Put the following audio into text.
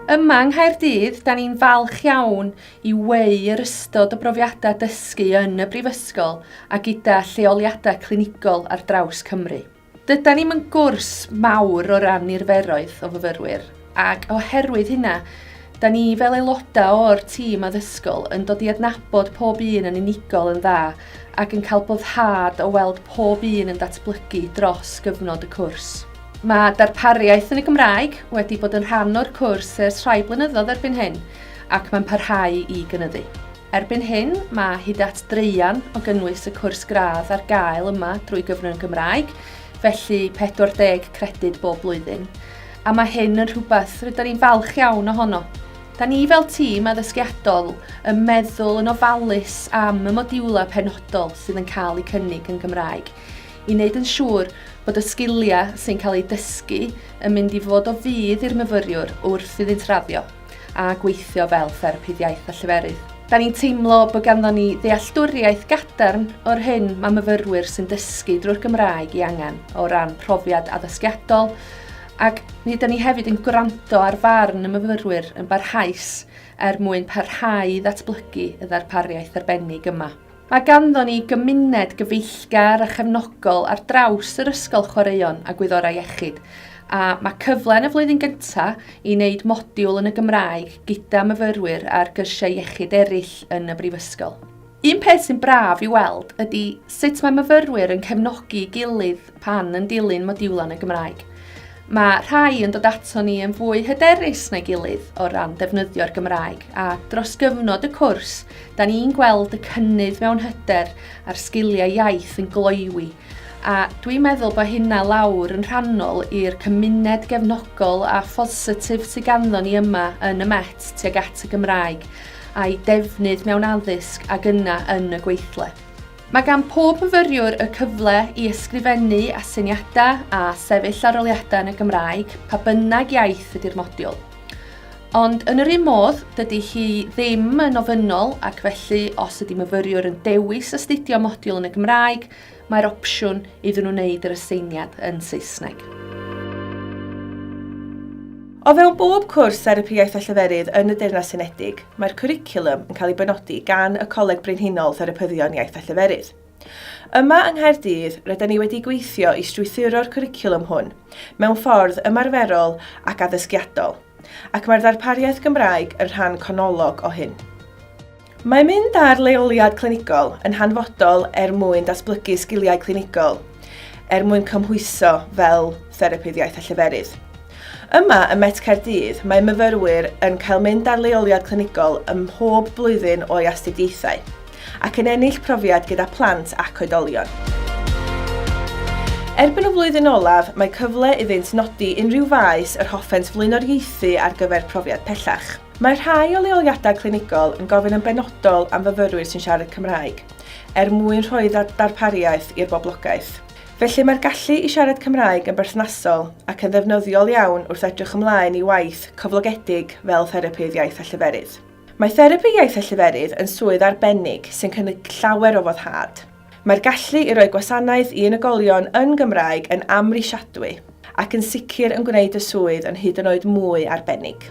Yma yng Nghaerdydd, da ni'n falch iawn i weu yr ystod o brofiadau dysgu yn y brifysgol a gyda lleoliadau clinigol ar draws Cymru. Dydan ni'm yn gwrs mawr o ran niferoedd o fyfyrwyr, ac oherwydd hynna, da ni fel aelodau o'r tîm addysgol yn dod i adnabod pob un yn unigol yn dda ac yn cael boddhad o weld pob un yn datblygu dros gyfnod y cwrs. Mae darpariaeth yn y Gymraeg wedi bod yn rhan o'r cwrs ers rhai blynyddoedd erbyn hyn ac mae'n parhau i gynyddu. Erbyn hyn, mae hyd at draean o gynnwys y cwrs gradd ar gael yma drwy gyfrwng y Gymraeg, felly 40 credyd bob blwyddyn. A mae hyn yn rhywbeth rydyn ni'n falch iawn ohono. Da ni fel tîm addysgiadol yn meddwl yn ofalus am y modiwlau penodol sydd yn cael eu cynnig yn Gymraeg, i wneud yn siŵr bod y sgiliau sy'n cael eu dysgu yn mynd i fod o fudd i'r myfyriwr wrth iddynt raddio. a gweithio fel therapydd iaith a lleferydd. Da ni'n teimlo bod ganddo ni ddealltwriaeth gadarn o'r hyn mae myfyrwyr sy'n dysgu drwy'r Gymraeg ei angen o ran profiad addysgiadol ac mi ydan ni hefyd yn gwrando ar farn y myfyrwyr yn barhaus er mwyn parhau i ddatblygu y ddarpariaeth arbennig yma. Mae ganddo ni gymuned gyfeillgar a chefnogol ar draws yr Ysgol Chwaraeon a Gwyddorau Iechyd, a mae cyfle yn y flwyddyn gyntaf i wneud modiwl yn y Gymraeg gyda myfyrwyr ar gyrsiau iechyd eraill yn y brifysgol. Un peth sy'n braf i weld ydy sut mae myfyrwyr yn cefnogi gilydd pan yn dilyn modiwlau yn y Gymraeg. Mae rhai yn dod ato ni yn fwy hyderus na'i gilydd o ran defnyddio'r Gymraeg, a dros gyfnod y cwrs, da ni'n gweld y cynnydd mewn hyder a'r sgiliau iaith yn gloywi, a dwi'n meddwl bod hynna lawr yn rhannol i'r cymuned gefnogol a phositif sydd ganddo ni yma yn y Met tuag at y Gymraeg a'i defnydd mewn addysg ac yna yn y gweithle. Mae gan pob myfyriwr y cyfle i ysgrifennu aseiniadau a sefyll arholiadau yn y Gymraeg, pa bynnag iaith ydy'r modiwl. Ond yn yr un modd, dydy hi ddim yn ofynnol ac felly os ydy myfyriwr yn dewis astudio modiwl yn y Gymraeg, mae'r opsiwn iddyn nhw wneud yr aseiniad yn Saesneg. O fewn bob cwrs Therapi Iaith a Lleferydd yn y Deyrnas Unedig, mae'r cwricwlwm yn cael ei benodi gan y Coleg Brenhinol Therapyddion Iaith a Lleferydd. Yma yng Nghaerdydd, rydyn ni wedi gweithio i strwythuro'r cwricwlwm hwn mewn ffordd ymarferol ac addysgiadol, ac mae'r ddarpariaeth Gymraeg yn rhan canolog o hyn. Mae mynd ar leoliad clinigol yn hanfodol er mwyn datblygu sgiliau clinigol er mwyn cymhwyso fel therapydd iaith a lleferydd. Yma ym Met Caerdydd mae myfyrwyr yn cael mynd ar leoliad clinigol ym mhob blwyddyn o'u astudiaethau ac yn ennill profiad gyda phlant ac oedolion. Erbyn y flwyddyn olaf mae cyfle iddynt nodi unrhyw faes yr hoffent flaenoriaethu ar gyfer profiad pellach. Mae rhai o leoliadau clinigol yn gofyn yn benodol am fyfyrwyr sy'n siarad Cymraeg, er mwyn rhoi darpariaeth i'r boblogaeth. Felly mae'r gallu i siarad Cymraeg yn berthnasol ac yn ddefnyddiol iawn wrth edrych ymlaen i waith cyflogedig fel therapydd iaith a lleferydd. Mae therapi iaith a lleferydd yn swydd arbennig sy'n cynnig llawer o foddhad. Mae'r gallu i roi gwasanaeth i unigolion yn Gymraeg yn amhrisiadwy ac yn sicr yn gwneud y swydd yn hyd yn oed mwy arbennig.